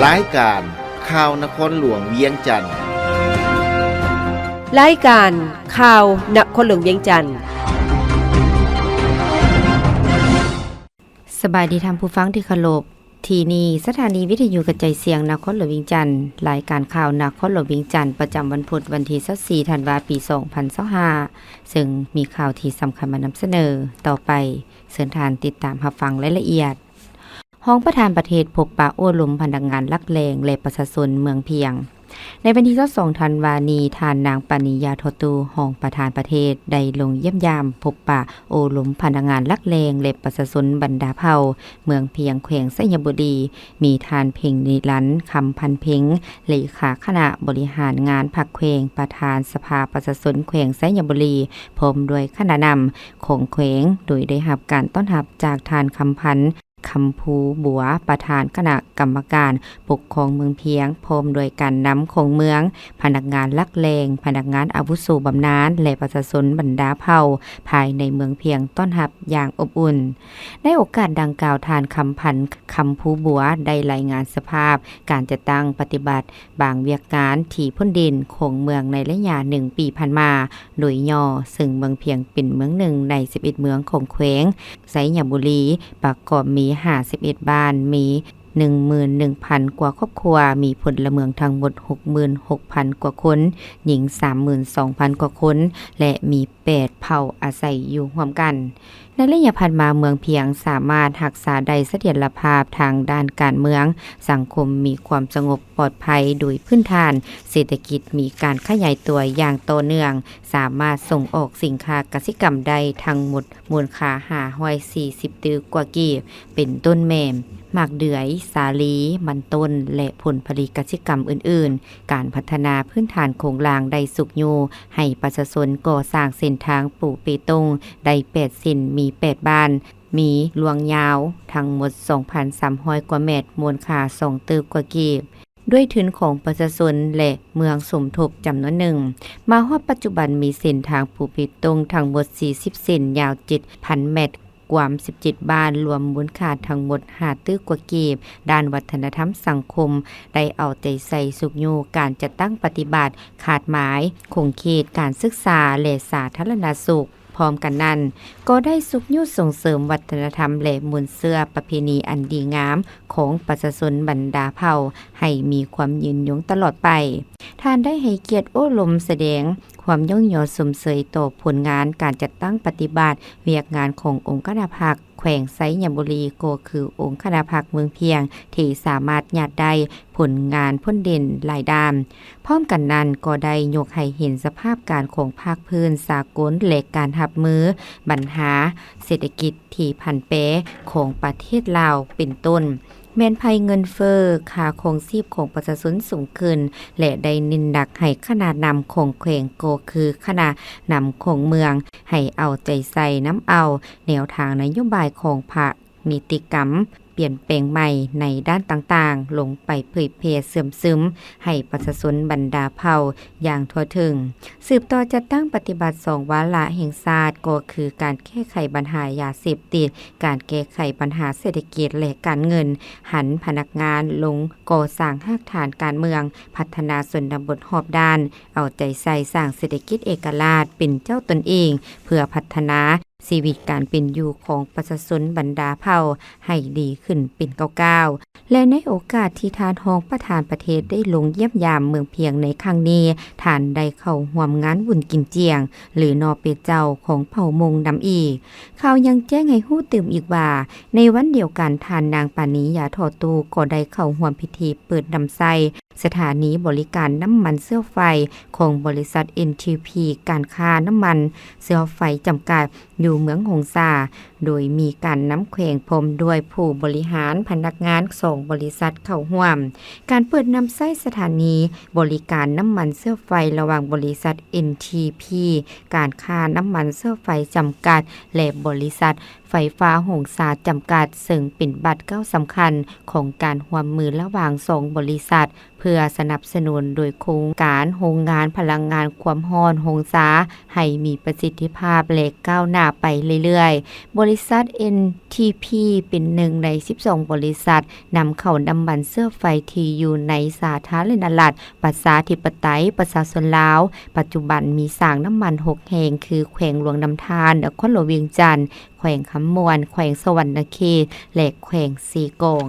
ລາຍການຂ່າວນະຄອນຫຼວງວຽງຈັນ. ລາຍການຂ່າວນະຄອນຫຼວງວຽງຈັນ. ສະບາຍດີທ່ານຜູ້ຟັງທີ່ເຄົາລົບ. ທີ່ນີ້ສະຖານີວິທະຍຸກະຈາຍສຽງນະຄອນຫຼວງວຽງຈັນ. ລາຍການຂ່າວນະຄອນຫຼວງວຽງຈັນ ປະຈຳວັນພຸດ ວັນທີຊາວສີ່ ທັນວາ ປີສອງພັນຊາວຫ້າ ເຊິ່ງມີຂ່າວທີ່ສຳຄັນມານຳສະເໜີ. ຕໍ່ໄປເຊີນທ່ານຕິດຕາມຮັບຟັງລາຍລະອຽດ. ຮອງປະທານປະເທດພົບປະໂອ້ລົມພະນັກງານຫຼັກແຫຼ່ງ ແລະ ປະຊາຊົນເມືອງພຽງ. ໃນວັນທີຊາວສອງ ທັນວານີ້, ທ່ານນາງ ປານີ ຢາທໍ່ຕູ້ ຮອງປະທານປະເທດ ໄດ້ລົງຢ້ຽມຢາມ, ພົບປະ, ໂອ້ລົມພະນັກງານຫຼັກແຫຼ່ງ ແລະ ປະຊາຊົນບັນດາເຜົ່າ ເມືອງພຽງ ແຂວງໄຊຍະບູລີ, ມີທ່ານ ເພັງນິລັນ ຄຳພັນເພັງ ເລຂາຄະນະບໍລິຫານງານພັກແຂວງ, ປະທານສະພາປະຊາຊົນແຂວງໄຊຍະບູລີ ພ້ອມດ້ວຍຄະນະນຳຂອງແຂວງ, ໂດຍໄດ້ຮັບການຕ້ອນຮັບຈາກທ່ານ ຄຳພັນ ຄຳພູບົວ ປະທານຄະນະກຳມະການປົກຄອງເມືອງພຽງ, ພ້ອມດ້ວຍການນຳຂອງເມືອງ, ພະນັກງານຫຼັກແຫຼ່ງ, ພະນັກງານອາວຸໂສບຳນານ ແລະ ປະຊາຊົນບັນດາເຜົ່າພາຍໃນເມືອງພຽງ ຕ້ອນຮັບຢ່າງອົບອຸ່ນ. ໃນໂອກາດດັ່ງກ່າວ, ທ່ານ ຄຳພັນ ຄຳພູບົວ ໄດ້ລາຍງານສະພາບການຈັດຕັ້ງປະຕິບັດບາງວຽກງານທີ່ພົ້ນເດັ່ນຂອງເມືອງໃນໄລຍະໜຶ່ງປີຜ່ານມາ ໂດຍຫຍໍ້, ເຊິ່ງເມືອງພຽງເປັນເມືອງໜຶ່ງໃນສິບເອັດເມືອງຂອງແຂວງໄຊຍະບູລີ, ປະກອບມີຫ້າສິບເອັດບ້ານ, ມີໜຶ່ງໝື່ນໜຶ່ງພັນກວ່າຄອບຄົວ, ມີພົນລະເມືອງທັງໝົດຫົກໝື່ນຫົກພັນກວ່າຄົນ, ຍິງສາມໝື່ນສອງພັນກວ່າຄົນ ແລະ ມີແປດເຜົ່າອາໄສຢູ່ຮ່ວມກັນ. ໃນໄລຍະຜ່ານມາ, ເມືອງພຽງສາມາດຮັກສາໄດ້ສະຖຽນລະພາບທາງດ້ານການເມືອງ, ສັງຄົມມີຄວາມສະຫງົບປອດໄພໂດຍພື້ນຖານ, ເສດຖະກິດມີການຂະຫຍາຍຕົວຢ່າງຕໍ່ເນື່ອງ, ສາມາດສົ່ງອອກສິນຄ້າກະສິກຳໄດ້ທັງໝົດມູນຄ່າຫ້າຮ້ອຍສີ່ສິບຕື້ກວ່າກີບ, ເປັນຕົ້ນແມ່ນ ໝາກເດືອຍ, ສາລີ, ມັນຕົ້ນ ແລະ ຜົນຜະລິດກະສິກຳອື່ນໆ. ການພັດທະນາພື້ນຖານໂຄງລ່າງໄດ້ຊຸກຍູ້ໃຫ້ປະຊາຊົນກໍ່ສ້າງເສັ້ນທາງປູເປຕົງໄດ້ແປດເສັ້ນ, ມີແປດບ້ານ, ມີລວງຍາວທັງໝົດສອງພັນສາມຮ້ອຍກວ່າແມັດ, ມູນຄ່າສອງຕື້ກວ່າກີບ, ດ້ວຍທຶນຂອງປະຊາຊົນ ແລະ ເມືອງສົມທົບຈຳນວນໜຶ່ງ. ມາຮອດປັດຈຸບັນມີເສັ້ນທາງປູເປຕົງທັງໝົດສີ່ສິບເສັ້ນ, ຍາວເຈັດພັນແມັດ, ກວມສິບເຈັດບ້ານ, ລວມມູນຄ່າທັງໝົດຫ້າຕື້ກວ່າກີບ. ດ້ານວັດທະນະທຳສັງຄົມໄດ້ເອົາໃຈໃສ່ຊຸກຍູ້ການຈັດຕັ້ງປະຕິບັດ, ຂາດໝາຍ, ຂົງເຂດ, ການສຶກສາ ແລະ ສາທາລະນະສຸກ. ພ້ອມກັນນັ້ນ, ກໍໄດ້ຊຸກຍູ້ສົ່ງເສີມວັດທະນະທຳ ແລະ ມູນເຊື້ອປະເພນີອັນດີງາມຂອງປະຊາຊົນບັນດາເຜົ່າ ໃຫ້ມີຄວາມຍືນຍົງຕະຫຼອດໄປ. ທ່ານໄດ້ໃຫ້ກຽດໂອ້ລົມສະແດງຄວາມຍ້ອງຍໍຊົມເຊີຍຕໍ່ຜົນງານການຈັດຕັ້ງປະຕິບັດວຽກງານຂອງອົງຄະນະພັກແຂວງໄຊຍະບູລີ, ກໍຄືອົງຄະນະພັກເມືອງພຽງ ທີ່ສາມາດຍາດໄດ້ ຜົນງານພົ້ນເດັ່ນຫຼາຍດ້ານ. ພ້ອມກັນນັ້ນກໍໄດ້ຍົກໃຫ້ເຫັນສະພາບການຂອງພາກພື້ນສາກົນ ແລະ ການຮັບມືບັນຫາເສດຖະກິດທີ່ຜັນແປຂອງປະເທດລາວ ເປັນຕົ້ນ ແມ່ນໄພເງິນເຟີ້, ຄ່າຄອງຊີບຂອງປະຊາຊົນສູງຂຶ້ນ ແລະ ໄດ້ເນັ້ນໜັກໃຫ້ຄະນະນຳຂອງແຂວງ ກໍຄືຄະນະນຳຂອງເມືອງ ໃຫ້ເອົາໃຈໃສ່ນຳເອົາແນວທາງນະໂຍບາຍຂອງພາກ ນິຕິກຳປ່ຽນແປງໃໝ່ໃນດ້ານຕ່າງໆ ລົງໄປເຜີຍແຜ່ເຊື່ອມຊຶມໃຫ້ປະຊາຊົນບັນດາເຜົ່າຢ່າງທົ່ວເຖິງ. ສືບຕໍ່ຈັດຕັ້ງປະຕິບັດສອງວາລະແຫ່ງຊາດ ກໍຄືການແກ້ໄຂບັນຫາຢາເສບຕິດ, ການແກ້ໄຂບັນຫາເສດຖະກິດ ແລະ ການເງິນ, ຫັນພະນັກງານລົງກໍ່ສ້າງຮາກຖານການເມືອງ, ພັດທະນາຊົນນະບົດຮອບດ້ານ, ເອົາໃຈໃສ່ສ້າງເສດຖະກິດເອກະລາດເປັນເຈົ້າຕົນເອງ ເພື່ອພັດທະນາ ຊີວິດການເປັນຢູ່ຂອງປະຊາຊົນບັນດາເຜົ່າໃຫ້ດີຂຶ້ນເປັນກ້າວໆ. ແລະ ໃນໂອກາດທີ່ທ່ານຮອງປະທານປະເທດໄດ້ລົງຢ້ຽມຢາມເມືອງພຽງໃນຄັ້ງນີ້, ທ່ານໄດ້ເຂົ້າຮ່ວມງານບຸນກິນຈຽງ ຫຼື ໜໍ່ເປເຈົ້າຂອງເຜົ່າມົ້ງນຳອີກ. ຂ່າວຍັງແຈ້ງໃຫ້ຮູ້ຕື່ມອີກວ່າ, ໃນວັນດຽວກັນ, ທ່ານນາງ ປານີ ຢາທໍ່ຕູ້ ກໍໄດ້ເຂົ້າຮ່ວມພິທີເປີດນຳໃຊ້ ສະຖານີບໍລິການນ້ຳມັນເຊື້ອໄຟຂອງບໍລິສັດ ເອັນທີພີ ການຄ້ານ້ຳມັນເຊື້ອໄຟຈຳກັດ ຢູ່ເມືອງຫົງສາ, ໂດຍມີການນຳແຂວງພ້ອມດ້ວຍຜູ້ບໍລິຫານພະນັກງານສອງບໍລິສັດເຂົ້າຮ່ວມ. ການເປີດນຳໃຊ້ສະຖານີບໍລິການນ້ຳມັນເຊື້ອໄຟລະຫວ່າງບໍລິສັດ ເອັນທີພີ ການຄ້ານ້ຳມັນເຊື້ອໄຟຈຳກັດ ແລະ ບໍລິສັດ ໄຟຟ້າຫົງສາຈຳກັດ, ເຊິ່ງເປັນບາດກ້າວສຳຄັນຂອງການຮ່ວມມືລະຫວ່າງສອງບໍລິສັດ ເພື່ອສະໜັບສະໜູນໂດຍໂຄງການໂຮງງານພະລັງງານຄວາມຮ້ອນຫົງສາໃຫ້ມີປະສິດທິພາບ ແລະ ກ້າວໜ້າໄປເລື້ອຍໆ. ບໍ ບໍລິສັດ ເອັນທີພີ ເປັນໜຶ່ງໃນສິບສອງບໍລິສັດນຳເຂົ້ານ້ຳມັນເຊື້ອໄຟທີ່ຢູ່ໃນສາທາລະນະລັດ ປະຊາທິປະໄຕ ປະຊາຊົນລາວ. ປັດຈຸບັນມີສາງນ້ຳມັນຫົກແຫ່ງ ຄື ແຂວງຫຼວງນ້ຳທາ, ນະຄອນຫຼວງວຽງຈັນ, ແຂວງຄຳມ່ວນ, ແຂວງສະຫວັນນະເຂດ ແລະ ແຂວງເຊກອງ.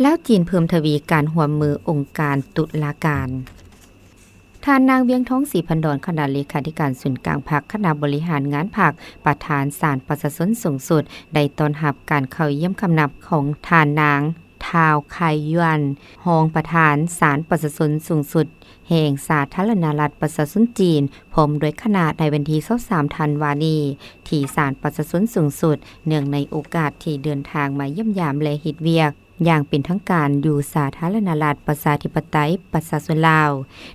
ລາວ-ຈີນເພີ່ມທະວີການຮ່ວມມືອົງການຕຸລາການ. ທ່ານນາງ ວຽງທອງ ສີພັນດອນ ຄະນະເລຂາທິການສູນກາງພັກ, ຄະນະບໍລິຫານງານພັກ, ປະທານສານປະຊາຊົນສູງສຸດ ໄດ້ຕ້ອນຮັບການເຂົ້າຢ້ຽມຄຳນັບຂອງທ່ານນາງ ທ້າວ ຄາຍ ຢວນ ຮອງປະທານສານປະຊາຊົນສູງສຸດແຫ່ງສາທາລະນະລັດປະຊາຊົນຈີນ ພ້ອມດ້ວຍຄະນະ ໃນວັນທີຊາວສາມ ທັນວານີ້ ທີ່ສານປະຊາຊົນສູງສຸດ, ເນື່ອງໃນໂອກາດທີ່ເດີນທາງມາຢ້ຽມຢາມ ແລະ ເຮັດວຽກ ຢ່າງເປັນທາງການຢູ່ສາທາລະນະລັດ ປະຊາທິປະໄຕ ປະຊາຊົນລາວ.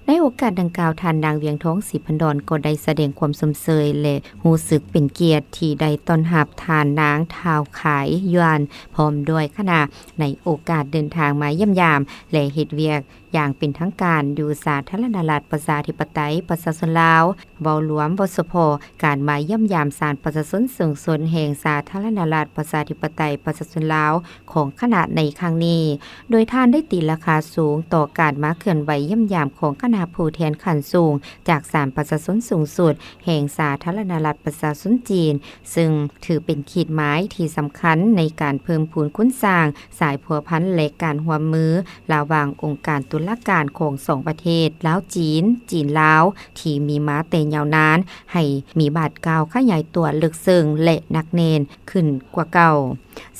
ໃນໂອກາດດັ່ງກ່າວ, ທ່ານນາງ ວຽງທອງ ສີພັນດອນ ກໍໄດ້ສະແດງຄວາມຊົມເຊີຍ ແລະ ຮູ້ສຶກເປັນກຽດທີ່ໄດ້ຕ້ອນຮັບທ່ານນາງ ທ້າວ ຄາຍ ຢວນ ພ້ອມດ້ວຍຄະນະ ໃນໂອກາດເດີນທາງມາຢ້ຽມຢາມ ແລະ ເຮັດວຽກຢ່າງເປັນທາງການຢູ່ສາທາລະນະລັດ ປະຊາທິປະໄຕ ປະຊາຊົນລາວ. ເວົ້າລວມ, ເວົ້າສະເພາະການມາຢ້ຽມຢາມສານປະຊາຊົນສູງສຸດແຫ່ງສາທາລະນະລັດ ປະຊາທິປະໄຕ ປະຊາຊົນລາວ ຂອງຄະນະໃນຄັ້ງນີ້, ໂດຍທ່ານໄດ້ຕີລາຄາສູງຕໍ່ການມາເຄື່ອນໄຫວຢ້ຽມຢາມຂອງຄະນະຜູ້ແທນຂັ້ນສູງຈາກສານປະຊາຊົນສູງສຸດແຫ່ງສາທາລະນະລັດປະຊາຊົນຈີນ, ເຊິ່ງຖືເປັນຂີດໝາຍທີ່ສຳຄັນໃນການເພີ່ມພູນຄູນສ້າງສາຍພົວພັນ ແລະ ການຮ່ວມມືລະຫວ່າງອົງການຕຸລາການຂອງສອງປະເທດ ລາວ-ຈີນ, ຈີນ-ລາວ ທີ່ມີມາແຕ່ຍາວນານ ໃຫ້ມີບາດກ້າວຂະຫຍາຍຕົວເລິກເຊິ່ງ ແລະ ໜັກແໜ້ນຂຶ້ນກວ່າເກົ່າ.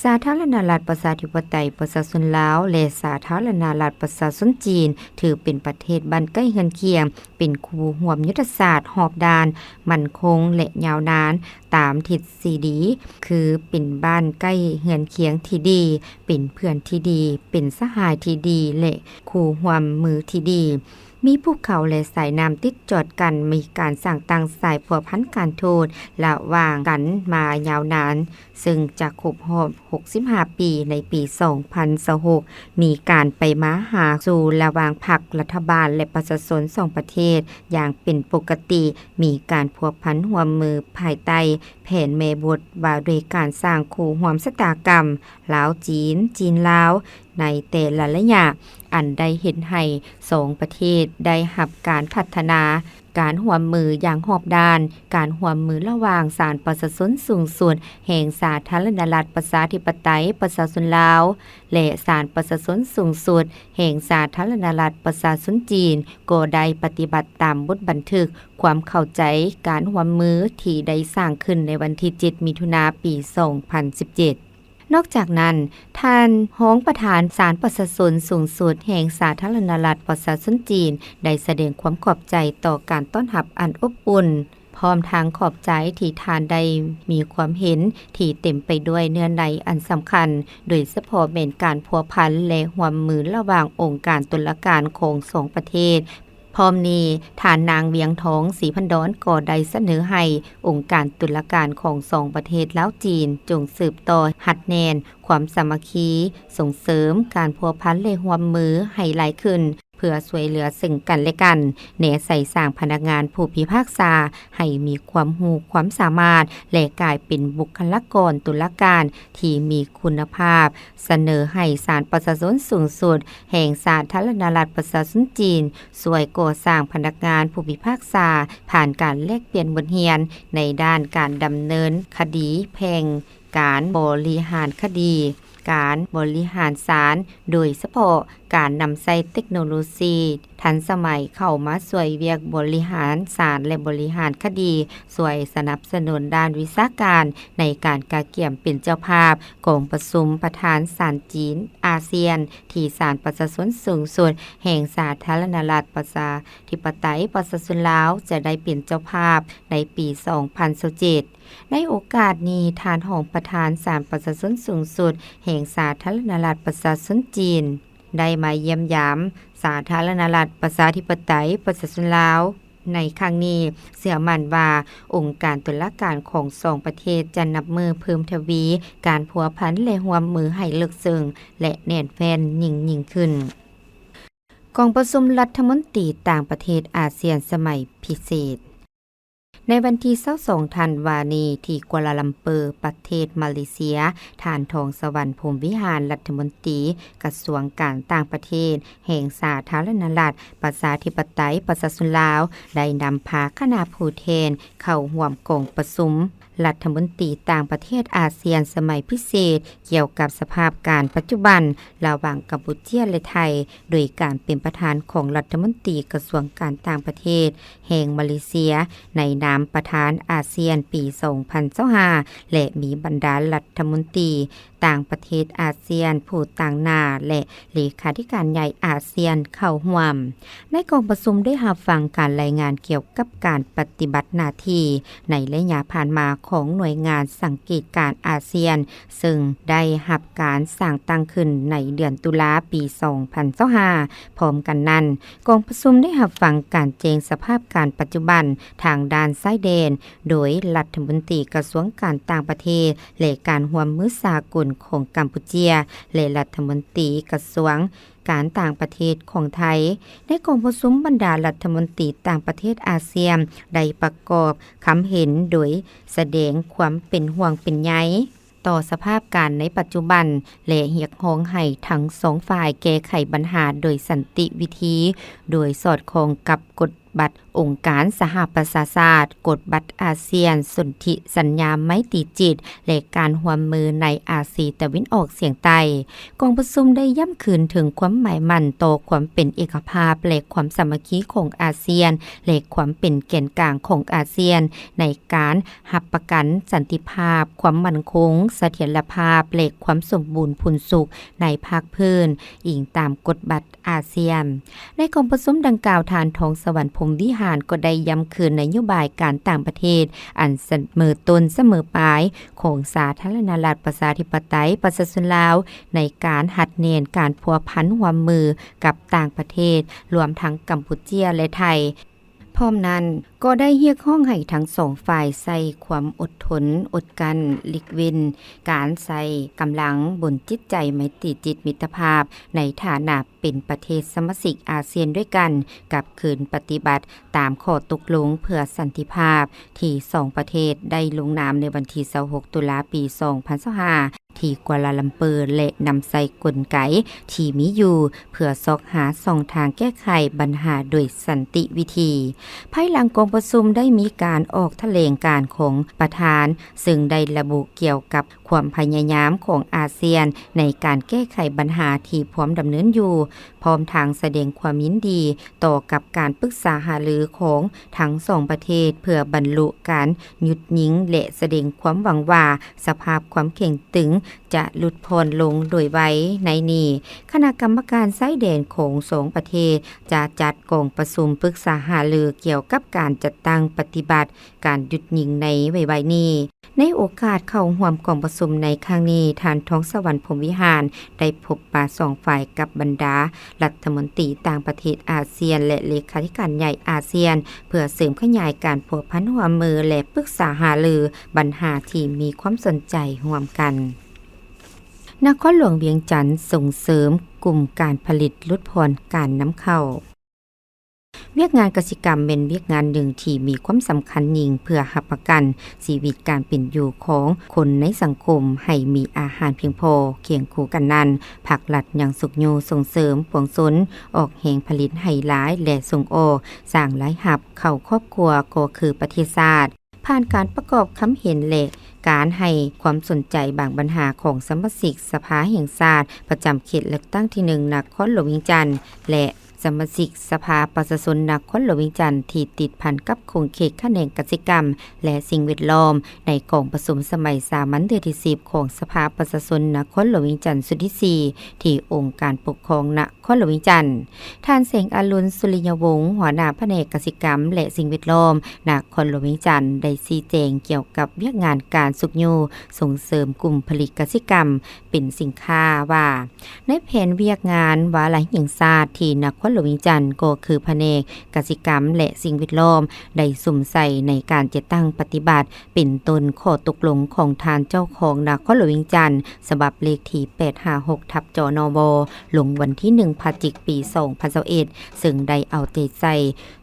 ສາທາລະນະລັດປະຊາທິປະໄຕປະຊາຊົນລາວ ແລະ ສາທາລະນະລັດປະຊາຊົນຈີນ ຖືເປັນປະເທດບ້ານໃກ້ເຮືອນຄຽງ, ເປັນຄູ່ຮ່ວມຍຸດທະສາດຮອບດ້ານ, ໝັ້ນຄົງ ແລະ ຍາວນານ, ຕາມທິດສີ່ດີ ຄື ເປັນບ້ານໃກ້ເຮືອນຄຽງທີ່ດີ, ເປັນເພື່ອນທີ່ດີ, ເປັນສະຫາຍທີ່ດີ ແລະ ຄູ່ຮ່ວມມືທີ່ດີ. ມີພູເຂົາ ແລະ ສາຍນ້ຳຕິດຈອດກັນ, ມີການສ້າງຕັ້ງສາຍພົວພັນການທູດລະຫວ່າງກັນມາຍາວນານ, ເຊິ່ງຈະຄົບຮອບຫົກສິບຫ້າປີໃນປີສອງພັນຊາວຫົກ, ມີການໄປມາຫາສູ່ລະຫວ່າງພັກລັດຖະບານ ແລະ ປະຊາຊົນສອງປະເທດຢ່າງເປັນປົກກະຕິ, ມີການພົວພັນຮ່ວມມືພາຍໃຕ້ແຜນແມ່ບົດວ່າດ້ວຍການສ້າງຄູ່ຮ່ວມຊະຕາກຳ ລາວ-ຈີນ, ຈີນ-ລາວ ໃນແຕ່ລະໄລຍະ, ອັນໄດ້ເຮັດໃຫ້ສອງປະເທດໄດ້ຮັບການພັດທະນາການຮ່ວມມືຢ່າງຮອບດ້ານ, ການຮ່ວມມືລະຫວ່າງສານປະຊາຊົນສູງສຸດແຫ່ງສາທາລະນະລັດປະຊາທິປະໄຕປະຊາຊົນລາວ ແລະ ສານປະຊາຊົນສູງສຸດແຫ່ງສາທາລະນະລັດປະຊາຊົນຈີນ ກໍໄດ້ປະຕິບັດຕາມບົດບັນທຶກຄວາມເຂົ້າໃຈການຮ່ວມມືທີ່ໄດ້ສ້າງຂຶ້ນໃນວັນທີເຈັດ ມິຖຸນາ ປີສອງພັນສິບເຈັດ. ນອກຈາກນັ້ນ, ທ່ານຮອງປະທານສານປະຊາຊົນສູງສຸດແຫ່ງສາທາລະນະລັດປະຊາຊົນຈີນ ໄດ້ສະແດງຄວາມຂອບໃຈຕໍ່ການຕ້ອນຮັບອັນອົບອຸ່ນ, ພ້ອມທັງຂອບໃຈທີ່ທ່ານໄດ້ມີຄວາມເຫັນທີ່ເຕັມໄປດ້ວຍເນື້ອໃນອັນສຳຄັນ, ໂດຍສະເພາະແມ່ນການພົວພັນ ແລະ ຮ່ວມມືລະຫວ່າງອົງການຕຸລາການຂອງສອງປະເທດ. ພ້ອມນີ້, ທ່ານນາງ ວຽງທອງ ສີພັນດອນ ກໍໄດ້ສະເໜີໃຫ້ອົງການຕຸລາການຂອງສອງປະເທດລາວ-ຈີນ ຈົ່ງສືບຕໍ່ຮັດແໜ້ນຄວາມສາມັກຄີ, ສົ່ງເສີມການພົວພັນ ແລະ ຮ່ວມມືໃຫ້ຫຼາຍຂຶ້ນ ເພື່ອຊ່ວຍເຫຼືອເຊິ່ງກັນ ແລະ ກັນ, ແນໃສ່ສ້າງພະນັກງານຜູ້ພິພາກສາໃຫ້ມີຄວາມຮູ້ຄວາມສາມາດ ແລະ ກາຍເປັນບຸກຄະລາກອນຕຸລາການທີ່ມີຄຸນນະພາບ, ສະເໜີໃຫ້ສານປະຊາຊົນສູງສຸດແຫ່ງສາທາລະນະລັດປະຊາຊົນຈີນ ຊ່ວຍກໍ່ສ້າງພະນັກງານຜູ້ພິພາກສາ ຜ່ານການແລກປ່ຽນບົດຮຽນໃນດ້ານການດຳເນີນຄະດີແພ່ງ, ການບໍລິຫານຄະດີ, ການບໍລິຫານສານ, ໂດຍສະເພາະການນຳໃຊ້ເຕັກໂນໂລຊີທັນສະໄໝເຂົ້າມາຊ່ວຍວຽກບໍລິຫານສານ ແລະ ບໍລິຫານຄະດີ, ຊ່ວຍສະໜັບສະໜູນດ້ານວິຊາການໃນການກະກຽມເປັນເຈົ້າພາບກອງປະຊຸມປະທານສານຈີນອາຊຽນ ທີ່ສານປະຊາຊົນສູງສຸດແຫ່ງສາທາລະນະລັດປະຊາທິປະໄຕປະຊາຊົນລາວ ຈະໄດ້ເປັນເຈົ້າພາບໃນປີສອງພັນຊາວເຈັດ. ໃນໂອກາດນີ້, ທ່ານຮອງປະທານສານປະຊາຊົນສູງສຸດແຫ່ງສາທາລະນະລັດປະຊາຊົນຈີນ ໄດ້ມາຢ້ຽມຢາມສາທາລະນະລັດປະຊາທິປະໄຕປະຊາຊົນລາວ. ໃນຄັ້ງນີ້, ເຊື່ອໝັ້ນວ່າອົງການຕຸລາການຂອງສອງປະເທດຈະນັບມື້ເພີ່ມທະວີການພົວພັນ ແລະ ຮ່ວມມືໃຫ້ເລິກເຊິ່ງ ແລະ ແໜ້ນແຟ້ນຍິ່ງໆຂຶ້ນ. ກອງປະຊຸມລັດຖະມົນຕີຕ່າງປະເທດອາຊຽນສະໄໝພິເສດ. ໃນວັນທີຊາວສອງທັນວານີ້ ທີ່ກົວລາລັມເປີ ປະເທດມາເລເຊຍ, ທ່ານ ທອງສະຫວັນ ພົມວິຫານ ລັດຖະມົນຕີກະຊວງການຕ່າງປະເທດ ແຫ່ງສາທາລະນະລັດ ປະຊາທິປະໄຕ ປະຊາຊົນລາວ ໄດ້ນຳພາຄະນະຜູ້ແທນເຂົ້າຮ່ວມກອງປະຊຸມລັດຖະມົນຕີຕ່າງປະເທດອາຊຽນສະໄໝພິເສດ ກ່ຽວກັບສະພາບການປັດຈຸບັນລະຫວ່າງກຳປູເຈຍ ແລະ ໄທ, ໂດຍການເປັນປະທານຂອງລັດຖະມົນຕີກະຊວງການຕ່າງປະເທດແຫ່ງມາເລເຊຍ ໃນນາມປະທານອາຊຽນປີສອງພັນຊາວຫ້າ ແລະ ມີບັນດາລັດຖະມົນຕີ ຕ່າງປະເທດອາຊຽນຜູ້ຕາງໜ້າ ແລະ ເລຂາທິການໃຫຍ່ອາຊຽນເຂົ້າຮ່ວມ. ໃນກອງປະຊຸມໄດ້ຮັບຟັງການລາຍງານກ່ຽວກັບການປະຕິບັດໜ້າທີ່ໃນໄລຍະຜ່ານມາຂອງໜ່ວຍງານສັງເກດການອາຊຽນ, ເຊິ່ງໄດ້ຮັບການສ້າງຕັ້ງຂຶ້ນໃນເດືອນຕຸລາປີສອງພັນຊາວຫ້າ. ພ້ອມກັນນັ້ນ, ກອງປະຊຸມໄດ້ຮັບຟັງການແຈ້ງສະພາບການປັດຈຸບັນທາງດ້ານຊາຍແດນ ໂດຍລັດຖະມົນຕີກະຊວງການຕ່າງປະເທດ ແລະ ການຮ່ວມມືສາກົນຂອງກຳປູເຈຍ ແລະ ລັດຖະມົນຕີກະຊວງການຕ່າງປະເທດຂອງໄທ. ໃນກອງປະຊຸມ, ບັນດາລັດຖະມົນຕີຕ່າງປະເທດອາຊຽນໄດ້ປະກອບຄຳເຫັນໂດຍສະແດງຄວາມເປັນຫ່ວງເປັນໃຍຕໍ່ສະພາບການໃນປັດຈຸບັນ ແລະ ຮຽກຮ້ອງໃຫ້ທັງສອງຝ່າຍແກ້ໄຂບັນຫາໂດຍສັນຕິວິທີ, ໂດຍສອດຄ່ອງກັບກົດ ບັດອົງການສະຫະປະຊາຊາດ, ກົດບັດອາຊຽນ, ສົນທິສັນຍາໄມຕີຈິດ ແລະ ການຮ່ວມມືໃນອາຊີຕາເວັນອອກສຽງໃຕ້. ກອງປະຊຸມໄດ້ຢ້ຳຄືນເຖິງຄວາມໝາຍໝັ້ນຕໍ່ຄວາມເປັນເອກະພາບ ແລະ ຄວາມສາມັກຄີຂອງອາຊຽນ ແລະ ຄວາມເປັນແກນກາງຂອງອາຊຽນ ໃນການຮັບປະກັນສັນຕິພາບ, ຄວາມໝັ້ນຄົງ, ສະຖຽນລະພາບ ແລະ ຄວາມສົມບູນຜູນສຸກໃນພາກພື້ນ, ອີງຕາມກົດບັດ ອາຊຽນ. ໃນກອງປະຊຸມດັ່ງກ່າວ, ທ່ານ ທອງສະຫວັນ ພົມວິຫານ ກໍໄດ້ຢ້ຳຄືນນະໂຍບາຍການຕ່າງປະເທດອັນສະເໝີຕົ້ນສະເໝີປາຍຂອງສາທາລະນະລັດ ປະຊາທິປະໄຕ ປະຊາຊົນລາວ ໃນການຮັດແໜ້ນການພົວພັນຮ່ວມມືກັບຕ່າງປະເທດ, ລວມທັງກຳປູເຈຍ ແລະ ໄທ. ພ້ອມນັ້ນກໍໄດ້ຮຽກຮ້ອງໃຫ້ທັງສອງຝ່າຍໃຊ້ຄວາມອົດທົນ, ອົດກັ້ນ, ຫຼີກເວັ້ນການໃຊ້ກຳລັງບຸນຈິດໃຈໄມຕີຈິດມິດຕະພາບ ໃນຖານະເປັນປະເທດສະມາຊິກອາຊຽນດ້ວຍກັນ, ກັບຄືນປະຕິບັດຕາມຂໍ້ຕົກລົງເພື່ອສັນຕິພາບ ທີ່ສອງປະເທດໄດ້ລົງນາມໃນວັນທີຊາວຫົກ ຕຸລາ ປີສອງພັນຊາວຫ້າ ທີ່ກົວລາລັມເປີ ແລະ ນຳໃຊ້ກົນໄກທີ່ມີຢູ່ ເພື່ອຊອກຫາຊ່ອງທາງແກ້ໄຂບັນຫາໂດຍສັນຕິວິທີ. ພາຍຫຼັງກອງປະຊຸມໄດ້ມີການອອກຖະແຫຼງການຂອງປະທານ, ເຊິ່ງໄດ້ລະບຸກ່ຽວກັບຄວາມພະຍາຍາມຂອງອາຊຽນໃນການແກ້ໄຂບັນຫາທີ່ພວມດຳເນີນຢູ່, ພ້ອມທັງສະແດງຄວາມຍິນດີຕໍ່ກັບການປຶກສາຫາລືຂອງທັງສອງປະເທດ ເພື່ອບັນລຸການຢຸດຍິງ ແລະ ສະແດງຄວາມຫວັງວ່າ ສະພາບຄວາມເຄັ່ງຕຶງຈະຫຼຸດຜ່ອນລົງໂດຍໄວ. ໃນນີ້, ຄະນະກຳມະການຊາຍແດນຂອງສອງປະເທດຈະຈັດກອງປະຊຸມປຶກສາຫາລືກ່ຽວກັບການຈັດຕັ້ງປະຕິບັດການຢຸດຍິງໃນໄວໆນີ້. ໃນໂອກາດເຂົ້າຮ່ວມກອງປະຊຸມໃນຄັ້ງນີ້, ທ່ານ ທອງສະຫວັນ ພົມວິຫານ ໄດ້ພົບປະສອງຝ່າຍກັບບັນດາລັດຖະມົນຕີຕ່າງປະເທດອາຊຽນ ແລະ ເລຂາທິການໃຫຍ່ອາຊຽນ ເພື່ອເສີມຂະຫຍາຍການພົວພັນຮ່ວມມື ແລະ ປຶກສາຫາລືບັນຫາທີ່ມີຄວາມສົນໃຈຮ່ວມກັນ. ນະຄອນຫຼວງວຽງຈັນສົ່ງເສີມກຸ່ມການຜະລິດ, ຫຼຸດຜ່ອນການນຳເຂົ້າ. ວຽກງານກະສິກຳແມ່ນວຽກງານໜຶ່ງທີ່ມີຄວາມສຳຄັນຍິ່ງ ເພື່ອຮັບປະກັນຊີວິດການເປັນຢູ່ຂອງຄົນໃນສັງຄົມໃຫ້ມີອາຫານພຽງພໍ. ຄຽງຄູ່ກັນນັ້ນ, ພາກລັດຍັງຊຸກຍູ້ສົ່ງເສີມປວງຊົນອອກແຮງຜະລິດໃຫ້ຫຼາຍ ແລະ ສົ່ງອອກ, ສ້າງລາຍຮັບເຂົ້າຄອບຄົວ ກໍຄືປະເທດຊາດ. ຜ່ານການປະກອບຄຳເຫັນ ແລະ ການໃຫ້ຄວາມສົນໃຈບາງບັນຫາຂອງສະມາຊິກສະພາແຫ່ງຊາດປະຈຳເຂດເລືອກຕັ້ງທີໜຶ່ງ ນະຄອນຫຼວງວຽງຈັນ ແລະ ສະມາຊິກສະພາປະຊາຊົນນະຄອນຫຼວງວຽງຈັນ ທີ່ຕິດພັນກັບຂົງເຂດຂະແໜງກະສິກຳ ແລະ ສິ່ງແວດລ້ອມ ໃນກອງປະຊຸມສະໄໝສາມັນເທື່ອທີສິບ ຂອງສະພາປະຊາຊົນນະຄອນຫຼວງວຽງຈັນຊຸດທີສີ່ ທີ່ອົງການປົກຄອງນະ ຄອນຫຼວງວຽງຈັນ. ທ່ານ ແສງອາລຸນ ສຸລິຍະວົງ ຫົວໜ້າພະແນກກະສິກຳ ແລະ ສິ່ງແວດລ້ອມ ນະຄອນຫຼວງວຽງຈັນ ໄດ້ຊີ້ແຈງກ່ຽວກັບວຽກງານການຊຸກຍູ້ສົ່ງເສີມກຸ່ມຜະລິດກະສິກຳເປັນສິນຄ້າວ່າ, ໃນແຜນວຽກງານວາລະແຫ່ງຊາດທີ່ນະຄອນ ຫຼວງວຽງຈັນ ກໍຄືພະແນກກະສິກຳ ແລະ ສິ່ງແວດລ້ອມ ໄດ້ສຸມໃສ່ໃນການຈັດຕັ້ງປະຕິບັດ ເປັນຕົ້ນຂໍ້ຕົກລົງຂອງທ່ານເຈົ້າຄອງນະຄອນຫຼວງວຽງຈັນ ສະບັບເລກທີ ແປດຫ້າຫົກ ທັບ ຈນວ ລົງວັນທີ ໜຶ່ງ ພະຈິກ ປີ ສອງພັນຊາວເອັດ ເຊິ່ງໄດ້ເອົາໃຈໃສ່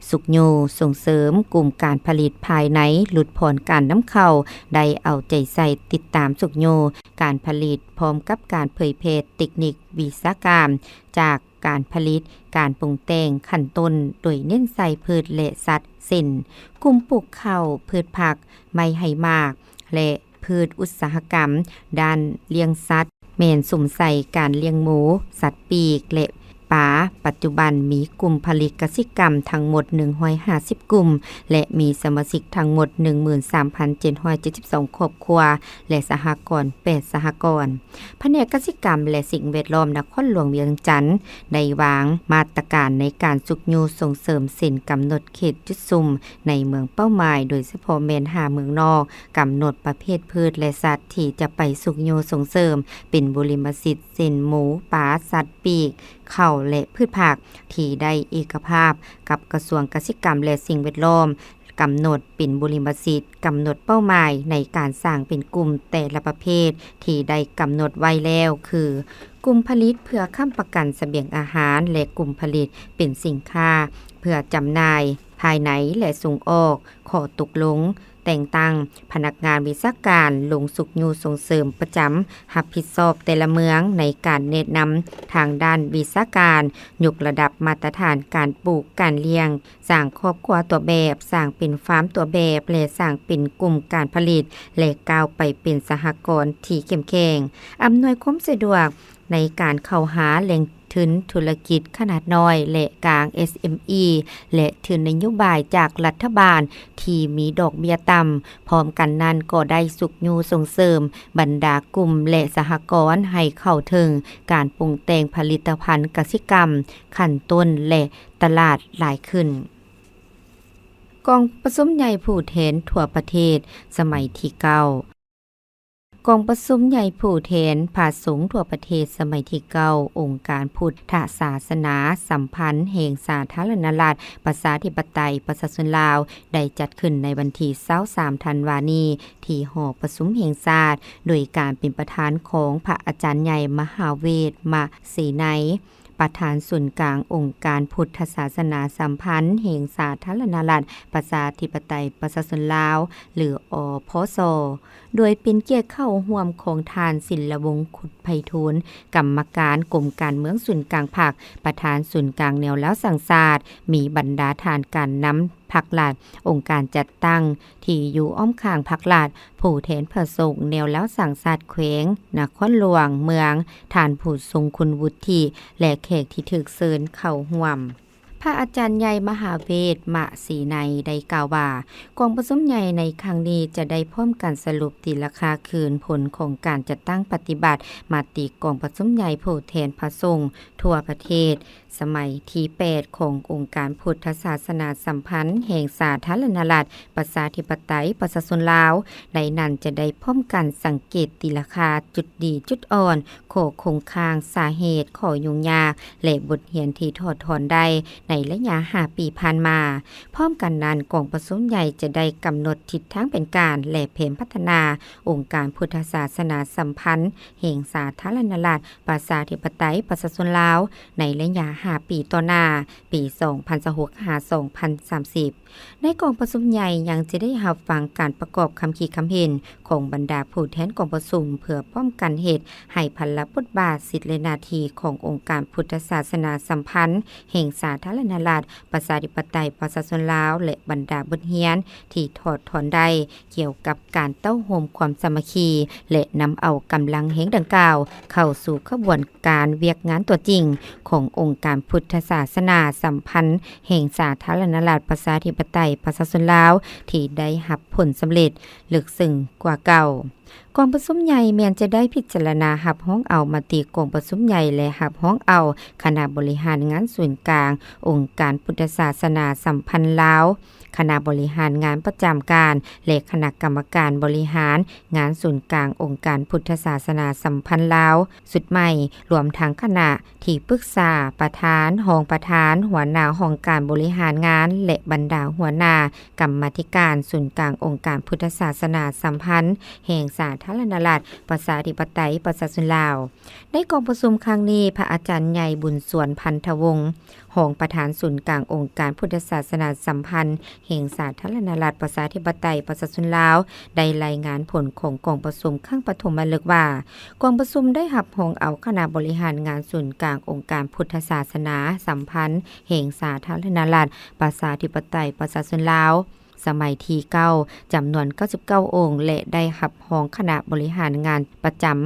ຊຸກຍູ້ສົ່ງເສີມກຸ່ມການຜະລິດພາຍໃນ, ຫຼຸດຜ່ອນການນຳເຂົ້າ, ໄດ້ເອົາໃຈໃສ່ຕິດຕາມຊຸກຍູ້ການຜະລິດ ພ້ອມກັບການເຜີຍແຜ່ເຕັກນິກວິຊາການ ຈາກການຜະລິດ, ການປຸງແຕ່ງຂັ້ນຕົ້ນ ໂດຍເນັ້ນໃສ່ພືດ ແລະ ສັດ ເຊັ່ນ ກຸ່ມປູກເຂົ້າ, ພືດຜັກ, ໄມ້ໃຫ້ໝາກ ແລະ ພືດອຸດສາຫະກຳ. ດ້ານລ້ຽງສັດ ແມ່ນສຸມໃສ່ການລ້ຽງໝູ, ສັດປີກ ແລະ ປາ. ປັດຈຸບັນມີກຸ່ມຜະລິດກະສິກຳທັງໝົດ ໜຶ່ງຮ້ອຍຫ້າສິບ ກຸ່ມ ແລະ ມີສະມາຊິກທັງໝົດ ໜຶ່ງໝື່ນສາມພັນເຈັດຮ້ອຍເຈັດສິບສອງ ຄອບຄົວ ແລະ ສະຫະກອນ ແປດ ສະຫະກອນ. ພະແນກກະສິກຳ ແລະ ສິ່ງແວດລ້ອມນະຄອນຫຼວງວຽງຈັນ ໄດ້ວາງມາດຕະການໃນການຊຸກຍູ້ສົ່ງເສີມ ເຊັ່ນ ກຳນົດເຂດຈຸດສຸມໃນເມືອງເປົ້າໝາຍ, ໂດຍສະເພາະແມ່ນ ຫ້າ ເມືອງນອກ, ກຳນົດປະເພດພືດ ແລະ ສັດທີ່ຈະໄປຊຸກຍູ້ສົ່ງເສີມ ເປັນບຸລິມະສິດ ເຊັ່ນ ໝູ, ປາ, ສັດປີກ, ເຂົ້າ ແລະ ພືດຜັກ ທີ່ໄດ້ເອກະພາບກັບກະຊວງກະສິກຳ ແລະ ສິ່ງແວດລ້ອມ ກຳນົດເປັນບຸລິມະສິດ, ກຳນົດເປົ້າໝາຍໃນການສ້າງເປັນກຸ່ມແຕ່ລະປະເພດທີ່ໄດ້ກຳນົດໄວ້ແລ້ວ ຄື ກຸ່ມຜະລິດເພື່ອຄ້ຳປະກັນສະບຽງອາຫານ ແລະ ກຸ່ມຜະລິດເປັນສິນຄ້າເພື່ອຈຳໜ່າຍພາຍໃນ ແລະ ສົ່ງອອກ. ຂໍ້ຕົກລົງແຕ່ງຕັ້ງພະນັກງານວິຊາການລົງຊຸກຍູ້ສົ່ງເສີມປະຈຳ ຮັບຜິດຊອບແຕ່ລະເມືອງໃນການແນະນຳທາງດ້ານວິຊາການ, ຍົກລະດັບມາດຕະຖານການປູກ, ການລ້ຽງ, ສ້າງຄອບຄົວຕົວແບບ, ສ້າງເປັນຟາມຕົວແບບ ແລະ ສ້າງເປັນກຸ່ມການຜະລິດ ແລະ ກ້າວໄປເປັນສະຫະກອນທີ່ເຂັ້ມແຂງ. ອຳນວຍຄວາມສະດວກໃນການເຂົ້າຫາແຫຼ່ງທຶນທຸລະກິດຂະໜາດນ້ອຍ ແລະ ກາງ ເອສເອັມອີ ແລະ ທຶນນະໂຍບາຍຈາກລັດຖະບານທີ່ມີດອກເບ້ຍຕ່ຳ. ພ້ອມກັນນັ້ນກໍໄດ້ຊຸກຍູ້ສົ່ງເສີມບັນດາກຸ່ມ ແລະ ສະຫະກອນໃຫ້ເຂົ້າເຖິງການປຸງແຕ່ງຜະລິດຕະພັນກະສິກຳຂັ້ນຕົ້ນ ແລະ ຕະຫຼາດຫຼາຍຂຶ້ນ. ກອງປະຊຸມໃຫຍ່ຜູ້ແທນທົ່ວປະເທດສະໄໝທີເກົ້າ. ກອງປະຊຸມໃຫຍ່ຜູ້ແທນພະສົງທົ່ວປະເທດສະໄໝທີເກົ້າ ອົງການພຸດທະສາສະໜາສຳພັນແຫ່ງສາທາລະນະລັດ ປະຊາທິປະໄຕ ປະຊາຊົນລາວ ໄດ້ຈັດຂຶ້ນໃນວັນທີ ຊາວສາມ ທັນວານີ້ ທີ່ຫໍປະຊຸມແຫ່ງຊາດ ໂດຍການເປັນປະທານຂອງພະອາຈານໃຫຍ່ ມະຫາເວດ ມະ ເສໄນ ປະທານສູນກາງອົງການພຸດທະສາສະໜາສຳພັນແຫ່ງສາທາລະນະລັດ ປະຊາທິປະໄຕ ປະຊາຊົນລາວ ຫຼື ອພສ ໂດຍເປັນກຽດເຂົ້າຮ່ວມຂອງທ່ານ ສິນລະວົງ ຄຸດໄພທູນ ກຳມະການກົມການເມືອງສູນກາງພັກ, ປະທານສູນກາງແນວລາວສ້າງຊາດ, ມີບັນດາທ່ານການນຳພັກລັດ, ອົງການຈັດຕັ້ງທີ່ຢູ່ອ້ອມຂ້າງພັກລັດ, ຜູ້ແທນພະສົງແນວລາວສ້າງຊາດແຂວງນະຄອນຫຼວງ, ເມືອງ, ທ່ານຜູ້ຊົງຄຸນວຸດທິ ແລະ ແຂກທີ່ຖືກເຊີນເຂົ້າຮ່ວມ. ພະອາຈານໃຫຍ່ ມະຫາເວດ ມະ ສີໄນ ໄດ້ກ່າວວ່າ ກອງປະຊຸມໃຫຍ່ໃນຄັ້ງນີ້ຈະໄດ້ພ້ອມກັນສະຫຼຸບຕີລາຄາຄືນຜົນຂອງການຈັດຕັ້ງປະຕິບັດມະຕິກອງປະຊຸມໃຫຍ່ຜູ້ແທນພະສົງທົ່ວປະເທດ ສະໄໝທີແປດ ຂອງອົງການພຸດທະສາສະໜາສຳພັນແຫ່ງສາທາລະນະລັດ ປະຊາທິປະໄຕ ປະຊາຊົນລາວ. ໃນນັ້ນຈະໄດ້ພ້ອມກັນສັງເກດຕີລາຄາຈຸດດີຈຸດອ່ອນ, ຂໍ້ຄົງຄ້າງ, ສາເຫດ, ຂໍ້ຫຍຸ້ງຍາກ ແລະ ບົດຮຽນທີ່ຖອດຖອນໄດ້ໃນໄລຍະຫ້າປີຜ່ານມາ. ພ້ອມກັນນັ້ນ, ກອງປະຊຸມໃຫຍ່ຈະໄດ້ກຳນົດທິດທາງແຜນການ ແລະ ແຜນພັດທະນາອົງການພຸດທະສາສະໜາສຳພັນແຫ່ງສາທາລະນະລັດ ປະຊາທິປະໄຕ ປະຊາຊົນລາວ ໃນໄລຍະຫ້າປີຕໍ່ໜ້າ, ປີສອງພັນຊາວຫົກ ຫາ ສອງພັນສາມສິບ. ໃນກອງປະຊຸມໃຫຍ່ຍັງຈະໄດ້ຮັບຟັງການປະກອບຄຳຄິດຄຳເຫັນຂອງບັນດາຜູ້ແທນກອງປະຊຸມ ເພື່ອພ້ອມກັນເຮັດໃຫ້ພາລະບົດບາດ, ສິດ ແລະ ໜ້າທີ່ຂອງອົງການພຸດທະສາສະໜາສຳພັນແຫ່ງສາທາລະນະລັດ ປະຊາທິປະໄຕ ປະຊາຊົນລາວ ແລະ ບັນດາບົດຮຽນທີ່ຖອດຖອນໄດ້ ກ່ຽວກັບການເຕົ້າໂຮມຄວາມສາມັກຄີ ແລະ ນຳເອົາກຳລັງແຮງດັ່ງກ່າວເຂົ້າສູ່ຂະບວນການວຽກງານຕົວຈິງຂອງອົງການພຸດທະສາສະໜາສຳພັນແຫ່ງສາທາລະນະລັດ ປະຊາທິປະໄຕ ປະຊາຊົນລາວ ທີ່ໄດ້ຮັບຜົນສຳເລັດເລິກເຊິ່ງກວ່າເກົ່າ. ກອງປະຊຸມໃຫຍ່ແມ່ນຈະໄດ້ພິຈາລະນາຮັບຮອງເອົາມະຕິກອງປະຊຸມໃຫຍ່ ແລະ ຮັບຮອງເອົາຄະນະບໍລິຫານງານສູນກາງອົງການພຸດທະສາສະໜາສຳພັນລາວ, ຄະນະບໍລິຫານງານປະຈຳການ ແລະ ຄະນະກຳມະການບໍລິຫານງານສູນກາງອົງການພຸດທະສາສະໜາສຳພັນລາວຊຸດໃໝ່, ລວມທັງຄະນະທີ່ປຶກສາ, ປະທານ, ຮອງປະທານ, ຫົວໜ້າຫ້ອງການບໍລິຫານງານ ແລະ ບັນດາຫົວໜ້າ ກຳມາທິການສູນກາງອົງການພຸດທະສາສະໜາສຳພັນແຫ່ງສາທາລະນະລັດ ປະຊາທິປະໄຕ ປະຊາຊົນລາວ. ໃນກອງປະຊຸມຄັ້ງນີ້, ພະອາຈານໃຫຍ່ ບຸນສວນ ພັນທະວົງ, ຮອງປະທານສູນກາງອົງການພຸດທະສາສະໜາສຳພັນແຫ່ງສາທາລະນະລັດ ປະຊາທິປະໄຕ ປະຊາຊົນລາວ, ໄດ້ລາຍງານຜົນຂອງກອງປະຊຸມຄັ້ງປະຖົມມະລຶກວ່າ, ກອງປະຊຸມໄດ້ຮັບຮອງເອົາຄະນະບໍລິຫານງານສູນກາງອົງການພຸດທະສາສະໜາສຳພັນ ແຫ່ງສາທາລະນະລັດ ປະຊາທິປະໄຕ ປະຊາຊົນລາວ ສະໄໝທີເກົ້າ ຈຳນວນເກົ້າສິບເກົ້າອົງ ແລະ ໄດ້ຮັບຮອງຄະນະບໍລິຫານງານປະຈຳ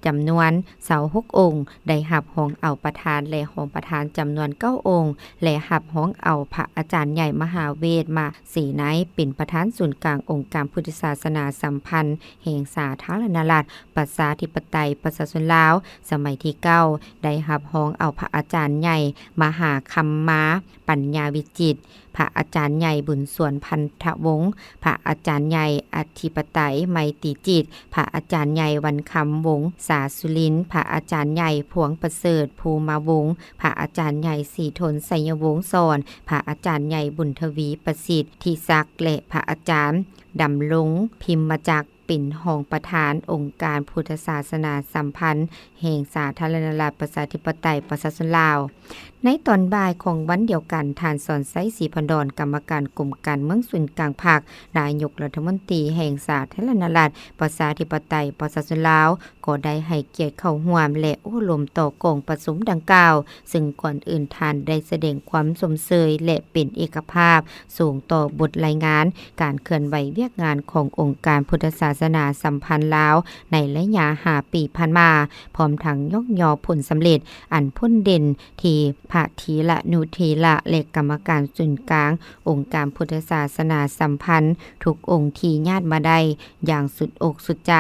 ຈຳນວນຊາວຫົກອົງ, ໄດ້ຮັບຮອງເອົາປະທານ ແລະ ຮອງປະທານຈຳນວນເກົ້າອົງ ແລະ ຮັບຮອງເອົາພະອາຈານໃຫຍ່ມະຫາເວດມະເສໄນ ເປັນປະທານສູນກາງອົງການພຸດທະສາສະໜາສຳພັນແຫ່ງສາທາລະນະລັດ ປະຊາທິປະໄຕ ປະຊາຊົນລາວ ສະໄໝທີເກົ້າ, ໄດ້ຮັບຮອງເອົາພະອາຈານໃຫຍ່ ມະຫາຄຳມາ ປັນຍາວິຈິດ, ພະອາຈານໃຫຍ່ ບຸນສວນ ພັນທະວົງ, ພະອາຈານໃຫຍ່ ອະທິປະໄຕ ໄມຕີຈິດ, ພະອາຈານໃຫຍ່ ວັນຄຳ ວົງສາສຸລິນ, ພະອາຈານໃຫຍ່ ພວງປະເສີດ ພູມາວົງ, ພະອາຈານໃຫຍ່ ສີທົນ ໄຊຍະວົງສອນ, ພະອາຈານໃຫຍ່ ບຸນທະວີ ປະສິດທິສັກ ແລະ ພະອາຈານ ດຳລົງ ພິມມະຈັກ ເປັນຮອງປະທານອົງການພຸດທະສາສະໜາສຳພັນແຫ່ງສາທາລະນະລັດ ປະຊາທິປະໄຕ ປະຊາຊົນລາວ. ໃນຕອນບ່າຍຂອງວັນດຽວກັນ, ທ່ານ ສອນໄຊ ສີພັນດອນ ກຳມະການກົມການເມືອງສູນກາງພັກ, ນາຍົກລັດຖະມົນຕີແຫ່ງສາທາລະນະລັດ ປະຊາທິປະໄຕ ປະຊາຊົນລາວ ກໍໄດ້ໃຫ້ກຽດເຂົ້າຮ່ວມ ແລະ ໂອ້ລົມຕໍ່ກອງປະຊຸມດັ່ງກ່າວ, ເຊິ່ງກ່ອນອື່ນທ່ານໄດ້ສະແດງຄວາມຊົມເຊີຍ ແລະ ເປັນເອກະພາບສູງຕໍ່ບົດລາຍງານການເຄື່ອນໄຫວວຽກງານຂອງອົງການພຸດທະສາສະໜາສຳພັນລາວໃນໄລຍະຫ້າປີຜ່ານມາ, ພ້ອມທັງຍ້ອງຍໍຜົນສຳເລັດອັນພົ້ນເດັ່ນທີ່ພະເຖລະນຸເຖລະ ແລະ ກຳມະການສູນກາງອົງການພຸດທະສາສະໜາສຳພັນທຸກອົງທີ່ຍາດມາໄດ້ຢ່າງສຸດອົກສຸດໃຈ.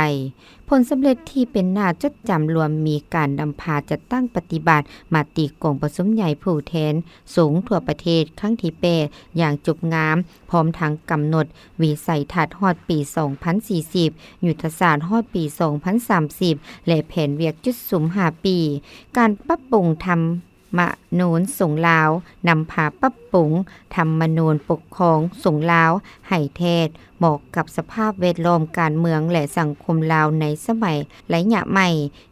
ຜົນສຳເລັດທີ່ເປັນໜ້າຈົດຈຳລວມມີການນຳພາຈັດຕັ້ງປະຕິບັດມະຕິກອງປະຊຸມໃຫຍ່ຜູ້ແທນສົງທົ່ວປະເທດຄັ້ງທີແປດຢ່າງຈົບງາມ, ພ້ອມທັງກຳນົດວິໄສທັດຮອດປີສອງພັນສີ່ສິບ, ຍຸດທະສາດຮອດປີສອງພັນສາມສິບ ແລະ ແຜນວຽກຈຸດສຸມຫ້າປີ. ການປັບປຸງທຳມະນູນສົງລາວ, ນຳພາປັບປຸງທຳມະນູນປົກຄອງສົງລາວໃຫ້ແທດ ເໝາະກັບສະພາບແວດລ້ອມການເມືອງ ແລະ ສັງຄົມລາວໃນສະໄໝໄລຍະໃໝ່,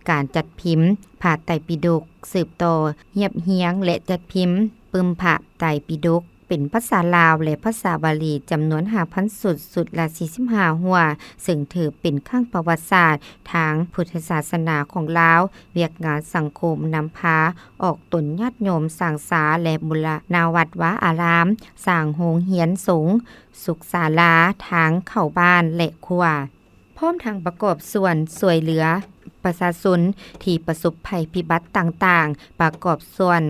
ການຈັດພິມພະໄຕປິດົກ, ສືບຕໍ່ຮຽບຮຽງ ແລະ ຈັດພິມປຶ້ມພະໄຕປິດົກເປັນພາສາລາວ ແລະ ພາສາບາລີ ຈຳນວນຫ້າພັນຊຸດ, ຊຸດລະສີ່ສິບຫ້າຫົວ, ເຊິ່ງຖືເປັນຄັ້ງປະຫວັດສາດທາງພຸດທະສາສະໜາຂອງລາວ, ວຽກງານສັງຄົມນຳພາອອກຕົນຍາດໂຍມສ້າງສາ ແລະ ບູລະນະວັດວາອາລາມ, ສ້າງໂຮງຮຽນສົງ, ສຸກສາລາ, ທາງເຂົ້າບ້ານ ແລະ ຂົວ. ພ້ອມທັງປະກອບສ່ວນຊ່ວຍເຫຼືອປະຊາຊົນທີ່ປະສົບໄພພິບັດຕ່າງໆ, ປະກອບສ່ວນ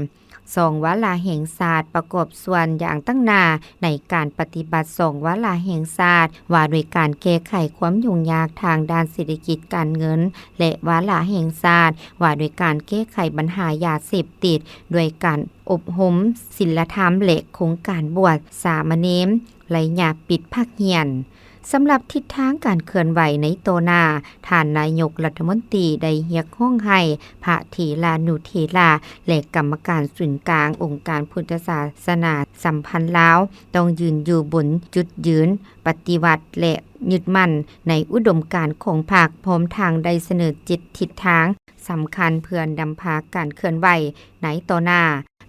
ສອງວາລະແຫ່ງຊາດ, ປະກອບສ່ວນຢ່າງຕັ້ງໜ້າໃນການປະຕິບັດສອງວາລະແຫ່ງຊາດ ວ່າດ້ວຍການແກ້ໄຂຄວາມຫຍຸ້ງຍາກທາງດ້ານເສດຖະກິດການເງິນ ແລະ ວາລະແຫ່ງຊາດ ວ່າດ້ວຍການແກ້ໄຂບັນຫາຢາເສບຕິດ ດ້ວຍການອົບຮົມສິນລະທຳ ແລະ ໂຄງການບວດສາມະເນນ ໄລຍະປິດພາກຮຽນ. ສຳລັບທິດທາງການເຄື່ອນໄຫວໃນຕໍ່ໜ້າ, ທ່ານນາຍົກລັດຖະມົນຕີໄດ້ຮຽກຮ້ອງໃຫ້ພະເຖລານຸເຖລາ ແລະ ກຳມະການສູນກາງອົງການພຸດທະສາສະໜາສຳພັນລາວ ຕ້ອງຢືນຢູ່ບົນຈຸດຢືນປະຕິວັດ ແລະ ຍຶດໝັ້ນໃນອຸດົມການຂອງພັກ, ພ້ອມທັງໄດ້ສະເໜີເຈັດທິດທາງສຳຄັນເພື່ອນຳພາການເຄື່ອນໄຫວໃນຕໍ່ໜ້າ.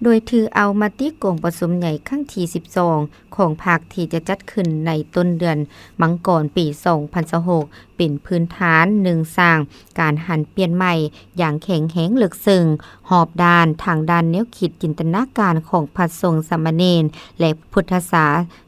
ໂດຍຖືເອົາມະຕິກອງປະຊຸມໃຫຍ່ຄັ້ງທີສິບສອງຂອງພັກທີ່ຈະຈັດຂຶ້ນໃນຕົ້ນເດືອນມັງກອນປີສອງພັນຊາວຫົກ ເປັນພື້ນຖານໜຶ່ງສ້າງການຫັນປ່ຽນໃໝ່ຢ່າງແຂງແຮງເລິກເຊິ່ງຮອບດ້ານທາງດ້ານແນວຄິດຈິນຕະນາການຂອງພະສົງສາມະເນນ ແລະ ພຸດທະສາ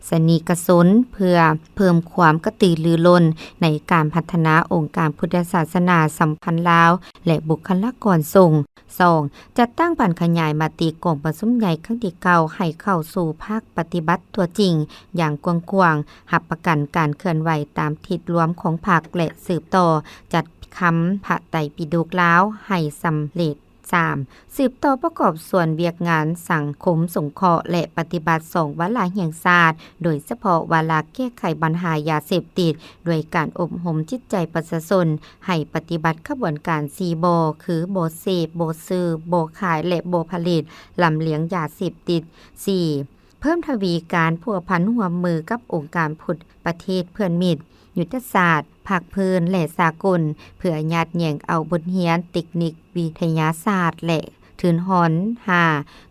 ສະນິກະຊົນ ເພື່ອເພີ່ມຄວາມກະຕືລືລົ້ນໃນການພັດທະນາອົງການພຸດທະສາສະໜາສຳພັນລາວ ແລະ ບຸກຄະລາກອນສົງ. ສອງ, ຈັດຕັ້ງບັ້ນຂະຫຍາຍມະຕິກອງປະຊຸມໃຫຍ່ຄັ້ງທີເກົ້າ ໃຫ້ເຂົ້າສູ່ພາກປະຕິບັດຕົວຈິງຢ່າງກວ້າງຂວາງ, ຮັບປະກັນການເຄື່ອນໄຫວຕາມທິດລວມຂອງພັກ ະ ສືບຕໍ່ຈັດຄຳພະໄຕປິດົກລາວໃຫ້ສຳເລັດ. ສາມ, ສືບຕໍ່ປະກອບສ່ວນວຽກງານສັງຄົມສົງເຄາະ ແລະ ປະຕິບັດສອງວາລະແຫ່ງຊາດ, ໂດຍສະເພາະວາລະແກ້ໄຂບັນຫາຢາເສບຕິດ, ດ້ວຍການອົບຮົມຈິດໃຈປະຊາຊົນໃຫ້ປະຕິບັດຂະບວນການສີ່ບໍ່ ຄື ບໍ່ເສບ, ບໍ່ຊື້, ບໍ່ຂາຍ ແລະ ບໍ່ຜະລິດ, ລຳລຽງຢາເສບຕິດ. ສີ່, ເພີ່ມທະວີການພົວພັນຮ່ວມມືກັບອົງການປະເທດເພື່ອນມິດ, ຍຸດທະສາດ, ພາກພື້ນ ແລະ ສາກົນ ເພື່ອຍາດແຍງເອົາບົດຮຽນເຕັກນິກວິທະຍາສາດ ແລະ ທຶນຮອນ. ຫ້າ,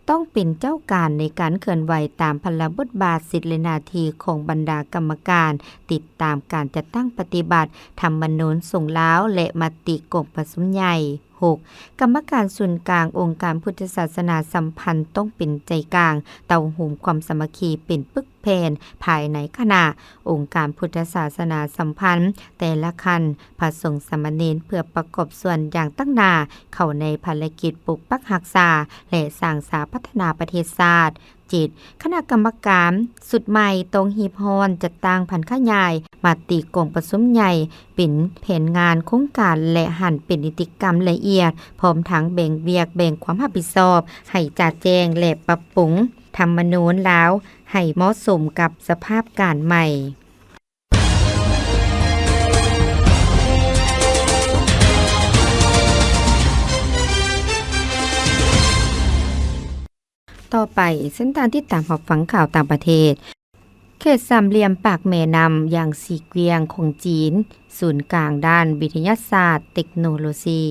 ຕ້ອງເປັນເຈົ້າການໃນການເຄື່ອນໄຫວຕາມພາລະບົດບາດ, ສິດ ແລະ ໜ້າທີ່ຂອງບັນດາກຳມະການຕິດຕາມການຈັດຕັ້ງປະຕິບັດທຳມະນູນສົງລາວ ແລະ ມະຕິກອງປະຊຸມໃຫຍ່. ຫົກ, ກຳມະການສູນກາງອົງການພຸດທະສາສະໜາສຳພັນຕ້ອງເປັນໃຈກາງ, ເຕົ້າໂຮມຄວາມສາມັກຄີເປັນປຶກແຜ່ນພາຍໃນຄະນະ. ອົງການພຸດທະສາສະໜາສຳພັນແຕ່ລະຂັ້ນ, ພະສົງສາມະເນນ ເພື່ອປະກອບສ່ວນຢ່າງຕັ້ງໜ້າເຂົ້າໃນພາລະກິດປົກປັກຮັກສາ ແລະ ສ້າງສາພັດທະນາປະເທດຊາດ. ເຈັດ, ຄະນະກຳມະການຊຸດໃໝ່ຕ້ອງຮີບຮ້ອນຈັດຕັ້ງຜັນຂະຫຍາຍມະຕິກອງປະຊຸມໃຫຍ່ເປັນແຜນງານໂຄງການ ແລະ ຫັນເປັນນິຕິກຳລະອຽດ, ພ້ອມທັງແບ່ງວຽກແບ່ງຄວາມຮັບຜິດຊອບໃຫ້ຈະແຈ້ງ ແລະ ປັບປຸງທຳມະນູນລາວໃຫ້ເໝາະສົມກັບສະພາບການໃໝ່. ຕໍ່ໄປ, ເຊີນທ່ານຕິດຕາມຮັບຟັງຂ່າວຕ່າງປະເທດ. ເຂດສາມຫຼ່ຽມປາກແມ່ນ້ຳຢາງຊີກວຽງຂອງຈີນ, ສູນກາງດ້ານວິທະຍາສາດເຕັກໂນໂລຊີ.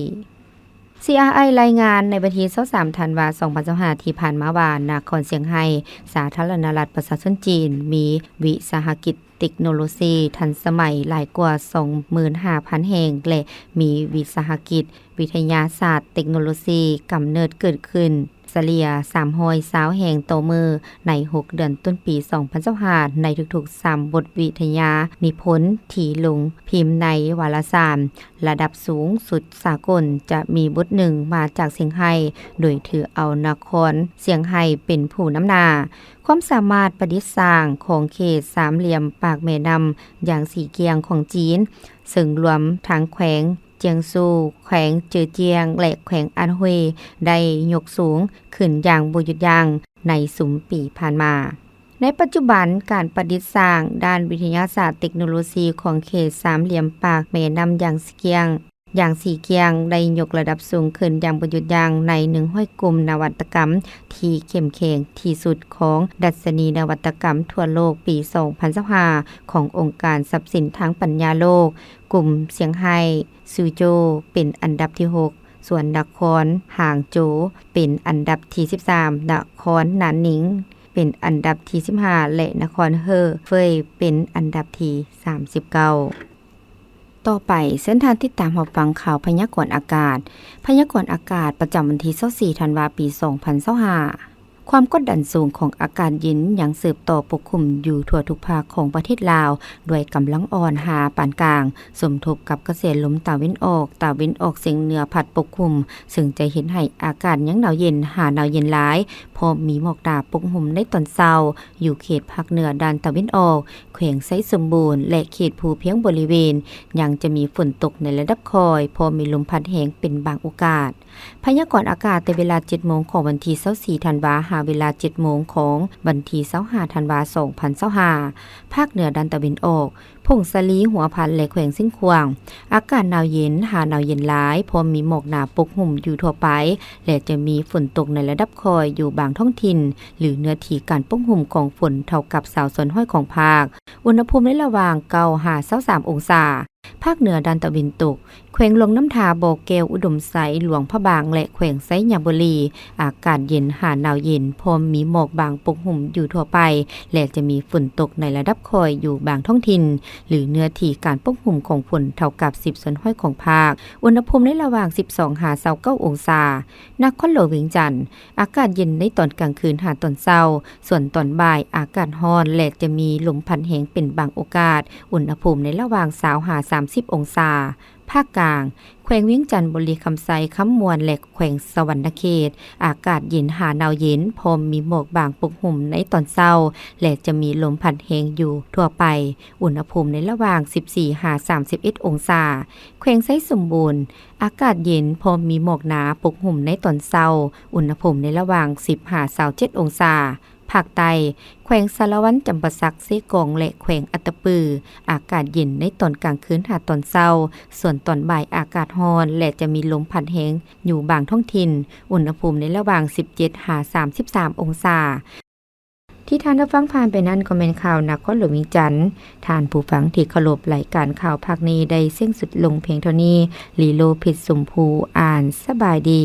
ຊີອາໄອ ລາຍງານໃນວັນທີຊາວສາມ ທັນວາ ສອງພັນຊາວຫ້າ ທີ່ຜ່ານມາວ່າ ນະຄອນຊຽງໄຮ້ ສາທາລະນະລັດປະຊາຊົນຈີນ ມີວິສາຫະກິດເຕັກໂນໂລຊີທັນສະໄໝຫຼາຍກວ່າ ສອງໝື່ນຫ້າພັນ ແຫ່ງ ແລະ ມີວິສາຫະກິດວິທະຍາສາດເຕັກໂນໂລຊີກຳເນີດເກີດຂຶ້ນ ສະເລ່ຍ ສາມຮ້ອຍຊາວ ແຫ່ງຕໍ່ມື້ໃນຫົກເດືອນຕົ້ນປີ ສອງພັນຊາວຫ້າ ໃນທຸກໆສາມບົດວິທະຍານິພົນທີ່ລົງພິມໃນວາລະສານລະດັບສູງສຸດສາກົນ ຈະມີບົດໜຶ່ງມາຈາກຊຽງໄຮ້, ໂດຍຖືເອົານະຄອນຊຽງໄຮ້ເປັນຜູ້ນຳໜ້າ. ຄວາມສາມາດປະດິດສ້າງຂອງເຂດສາມຫຼ່ຽມປາກແມ່ນ້ຳຢາງຊີກວຽງຂອງຈີນ, ເຊິ່ງລວມທັງແຂວງ ຈຽງຊູ, ແຂວງເຈີຈຽງ ແລະ ແຂວງອັນເຮຍ ໄດ້ຍົກສູງຂຶ້ນຢ່າງບໍ່ຢຸດຢັ້ງໃນຊຸມປີຜ່ານມາ. ໃນປັດຈຸບັນ, ການປະດິດສ້າງດ້ານວິທະຍາສາດເຕັກໂນໂລຊີຂອງເຂດສາມຫຼ່ຽມປາກແມ່ນ້ຳຢາງຊີກວຽງ, ຢາງຊີກວຽງ ໄດ້ຍົກລະດັບສູງຂຶ້ນຢ່າງບໍ່ຢຸດຢັ້ງໃນໜຶ່ງຮ້ອຍກຸ່ມນະວັດຕະກຳທີ່ເຂັ້ມແຂງທີ່ສຸດຂອງດັດຊະນີນະວັດຕະກຳທົ່ວໂລກປີສອງພັນຊາວຫ້າ ຂອງອົງການຊັບສິນທາງປັນຍາໂລກ. ກຸ່ມຊຽງໄຮ້ ຊູໂຈ ເປັນອັນດັບທີຫົກ, ສ່ວນນະຄອນຫາງໂຈ ເປັນອັນດັບທີສິບສາມ, ນະຄອນໜານໜິງ ເປັນອັນດັບທີສິບຫ້າ ແລະ ນະຄອນເຮີເຟີຍ ເປັນອັນດັບທີສາມສິບເກົ້າ. ຕໍ່ໄປ, ເຊີນທ່ານຕິດຕາມຮັບຟັງຂ່າວພະຍາກອນອາກາດ. ພະຍາກອນອາກາດປະຈຳວັນທີຊາວສີ່ ທັນວາ ປີສອງພັນຊາວຫ້າ. ຄວາມກົດດັນສູງຂອງອາກາດເຢັນຍັງສືບຕໍ່ປົກຄຸມຢູ່ທົ່ວທຸກພາກຂອງປະເທດລາວ ດ້ວຍກຳລັງອ່ອນຫາປານກາງ, ສົມທົບກັບກະແສລົມຕາເວັນອອກ, ຕາເວັນອອກສຽງເໜືອພັດປົກຄຸມ, ເຊິ່ງຈະເຮັດໃຫ້ອາກາດຍັງໜາວເຢັນຫາໜາວເຢັນຫຼາຍ, ພ້ອມມີໝອກໜາປົກຫຸ້ມໃນຕອນເຊົ້າ. ຢູ່ເຂດພາກເໜືອດ້ານຕາເວັນອອກ, ແຂວງໄຊສົມບູນ ແລະ ເຂດພູພຽງບໍລິເວນ ຍັງຈະມີຝົນຕົກໃນລະດັບຄ່ອຍ, ພ້ອມມີລົມພັດແຮງເປັນບາງໂອກາດ. ພະຍາກອນອາກາດແຕ່ເວລາເຈັດໂມງຂອງວັນທີຊາວສີ່ ທັນວາ ຫາເວລາເຈັດໂມງຂອງວັນທີຊາວຫ້າ ທັນວາ ສອງພັນຊາວຫ້າ. ພາກເໜືອດ້ານຕາເວັນອອກ, ຜົ້ງສາລີ, ຫົວພັນ ແລະ ແຂວງຊຽງຂວາງ ອາກາດໜາວເຢັນຫາໜາວເຢັນຫຼາຍ, ພ້ອມມີໝອກໜາປົກຫຸ້ມຢູ່ທົ່ວໄປ ແລະ ຈະມີຝົນຕົກໃນລະດັບຄ່ອຍຢູ່ບາງທ້ອງຖິ່ນ ຫຼື ເນື້ອທີ່ການປົກຫຸ້ມຂອງຝົນເທົ່າກັບຊາວສ່ວນຮ້ອຍຂອງພາກ. ອຸນຫະພູມໃນລະຫວ່າງເກົ້າຫາຊາວສາມອົງສາ. ພາກເໜືອດ້ານຕາເວັນຕົກ, ແຂວງຫຼວງນ້ຳທາ, ບໍ່ແກ້ວ, ອຸດົມໄຊ, ຫຼວງພະບາງ ແລະ ແຂວງໄຊຍະບູລີ ອາກາດເຢັນຫາໜາວເຢັນ, ພ້ອມມີໝອກບາງປົກຫຸ້ມຢູ່ທົ່ວໄປ ແລະ ຈະມີຝົນຕົກໃນລະດັບຄ່ອຍຢູ່ບາງທ້ອງຖິ່ນ ຫຼື ເນື້ອທີ່ການປົກຫຸ້ມຂອງຝົນເທົ່າກັບສິບສ່ວນຮ້ອຍຂອງພາກ. ອຸນຫະພູມໃນລະຫວ່າງສິບສອງຫາຊາວເກົ້າອົງສາ. ນະຄອນຫຼວງວຽງຈັນ, ອາກາດເຢັນໃນຕອນກາງຄືນຫາຕອນເຊົ້າ, ສ່ວນຕອນບ່າຍອາກາດຮ້ອນ ແລະ ຈະມີລົມພັດແຮງເປັນບາງໂອກາດ, ອຸນຫະພູມໃນລະຫວ່າງຊາວຫາສາມສິບອົງສາ. ພ ພາກກາງ, ແຂວງວຽງຈັນ, ບໍລິຄຳໄຊ, ຄຳມ່ວນ ແລະ ແຂວງສະຫວັນນະເຂດ, ອາກາດເຢັນຫາໜາວເຢັນ, ພ້ອມມີໝອກບາງປົກຫຸ້ມໃນຕອນເຊົ້າ ແລະ ຈະມີລົມພັດແຮງຢູ່ທົ່ວໄປ, ອຸນຫະພູມໃນລະຫວ່າງສິບສີ່ຫາສາມສິບເອັດອົງສາ. ແຂວງໄຊສົມບູນ, ອາກາດເຢັນ, ພ້ອມມີໝອກໜາປົກຫຸ້ມໃນຕອນເຊົ້າ, ອຸນຫະພູມໃນລະຫວ່າງສິບຫາຊາວເຈັດອົງສາ. ພາກໃຕ້, ແຂວງສາລະວັນ, ຈຳປາສັກ, ເຊກອງ ແລະ ແຂວງອັດຕະປື, ອາກາດເຢັນໃນຕອນກາງຄືນຫາຕອນເຊົ້າ, ສ່ວນຕອນບ່າຍອາກາດຮ້ອນ ແລະ ຈະມີລົມພັດແຮງຢູ່ບາງທ້ອງຖິ່ນ, ອຸນຫະພູມໃນລະຫວ່າງສິບເຈັດຫາສາມສິບສາມອົງສາ. ທີ່ທ່ານຮັບຟັງຜ່ານໄປນັ້ນກໍແມ່ນຂ່າວນະຄອນຫຼວງວຽງຈັນ. ທ່ານຜູ້ຟັງທີ່ເຄົາລົບ, ລາຍການຂ່າວພາກນີ້ໄດ້ສິ້ນສຸດລົງພຽງເທົ່ານີ້. ລີໂລ ເພັດຊົມພູ ອ່ານ. ສະບາຍດີ.